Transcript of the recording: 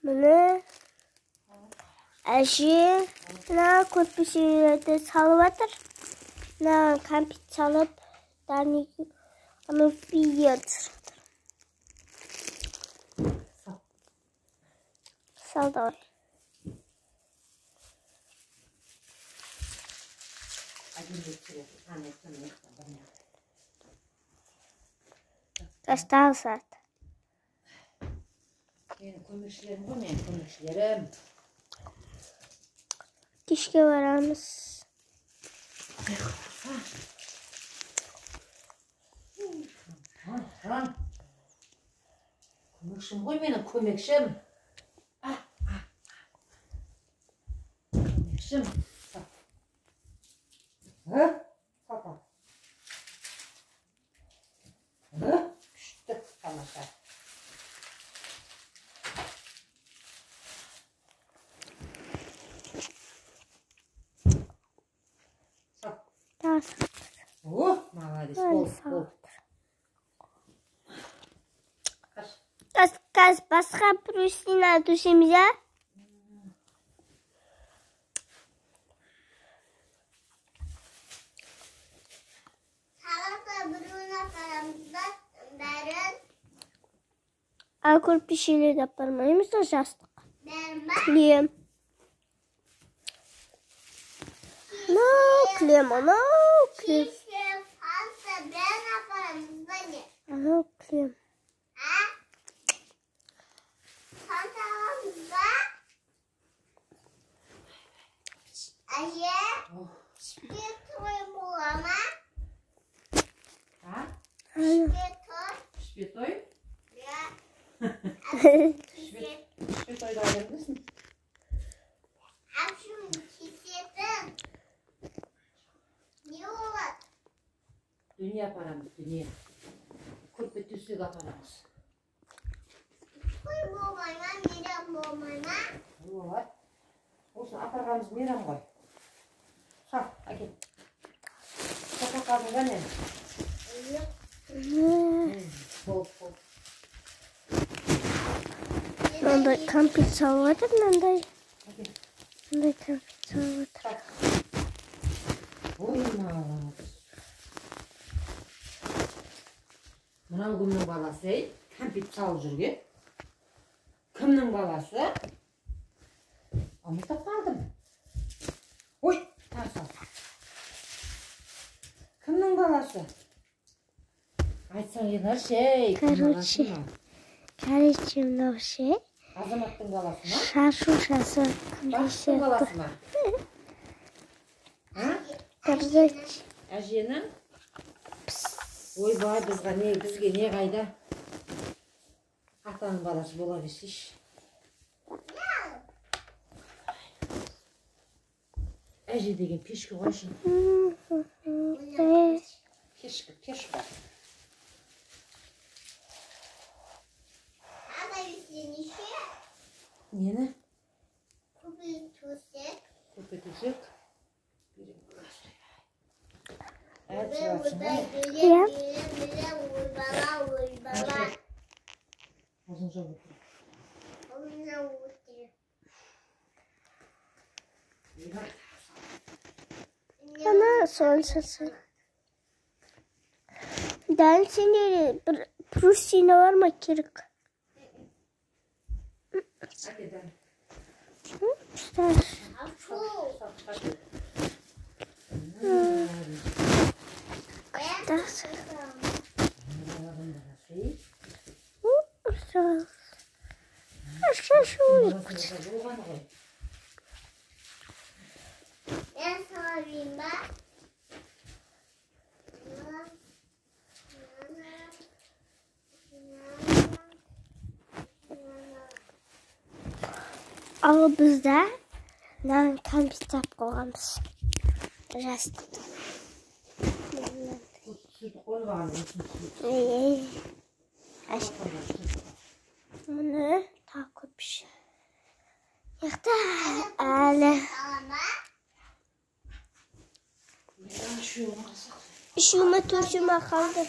Міне әже мына көрпешелерді салып жатыр. Мына кәмпит салып, Даник анау видео түсіріп жатыр. Сал давай. Тағы сағат. Менің көмекшілерім ғой, менің көмекшілерім. Кешке барамыз. Көмекшім ғой менің, көмекшім. Көмекшім. Күшті, тамаша. О, молодец, бол, бол. Қазір басқа простыня төсейміз, ә? Ал көрпешелерді апармаймыз да жастық. Кілем. Анау кілем, анау кілем. Анау кілем. Пішпе той? Пішпе тойды қайдан білесің? Дүние апарамыз, дүние. Көрпе төсек апарамыз. Той болмай ма, мейрам болмай ма? Болады. Осыны апарғанымыз мейрам ғой. Сал, әкел. Тоқал қалдың ба не? Бол, бол. Мынандай кәмпит салып жатыр, мынандай. Мынандай кәмпит салып жатыр. Ой, молодец. Мынау кімнің баласы, ей? Кәмпит салып жүрген. Кімнің баласы? Ұмытып қалдым. Ой, тағы сал. Кімнің баласы? Айтсаң енаршы, ей. Короче, короче, мынау ше. Азаматтың баласы ма? Шашу шасы. Бақыттың баласы ма? Короче. Әженің? Ойбай, бізге не қайда? Атаның баласы бола берсейші. Әже деген пешкі қойшы. Пешкі, пешкі. Нені? Көрпе төсек. Көрпе төсек. Ана солнце. Дәл сендерде бір простыня бар ма керек? Ал бізде мынаны кәмпит тап қойғанбыз. Жастықты. Мұны тағы көрпеше. Яқты әлі. Үшеу ме, төртеу ме қалды.